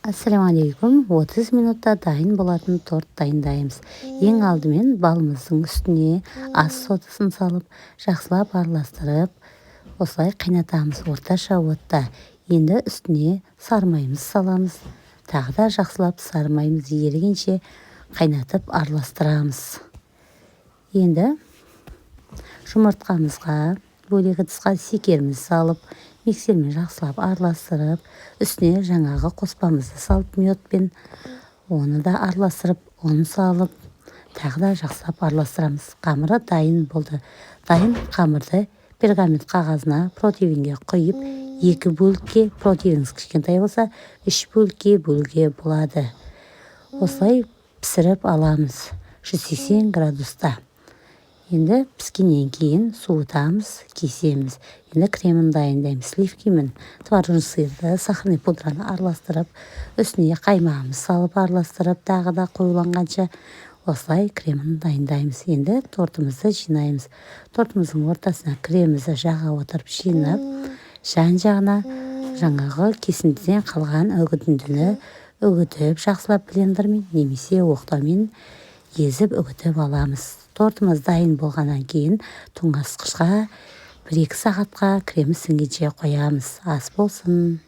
Ассалаумағалейкум! 30 минутта дайын болатын торт дайындаймыз. Ең алдымен балымыздың үстіне ас содасын салып, жақсылап араластырып, осылай қайнатамыз орташа отта. Енді үстіне сары майымызды саламыз. Тағы да жақсылап сары майымыз ерігенше қайнатып араластырамыз. Енді жұмыртқамызға бөлек ыдысқа шекерімізді салып, миксермен жақсылап араластырып, үстіне жаңағы қоспамызды салып, медпен оны да араластырып, ұн салып, тағы да жақсылап араластырамыз. Қамыры дайын болды. Дайын қамырды пергамент қағазына, противеньге құйып, екі бөлікке, противеніңіз кішкентай болса, үш бөлікке бөлуге болады. Осылай пісіріп аламыз 180 градуста. Енді піскеннен кейін суытамыз, кесеміз. Енді кремін дайындаймыз. Сливкимен творожный сырды, сахарный пудраны араластырып, үстіне қаймағымызды салып, араластырып, тағы да қоюланғанша осылай кремін дайындаймыз. Енді тортымызды жинаймыз. Тортымыздың ортасына кремімізді жаға отырып жинап, жан жағына жаңағы кесіндіден қалған үгітіндіні үгітіп, жақсылап блендермен немесе оқтаумен езіп, үгітіп аламыз. Тортымыз дайын болғаннан кейін тоңазытқышқа 1-2 сағатқа кремі сіңгенше қоямыз. Ас болсын!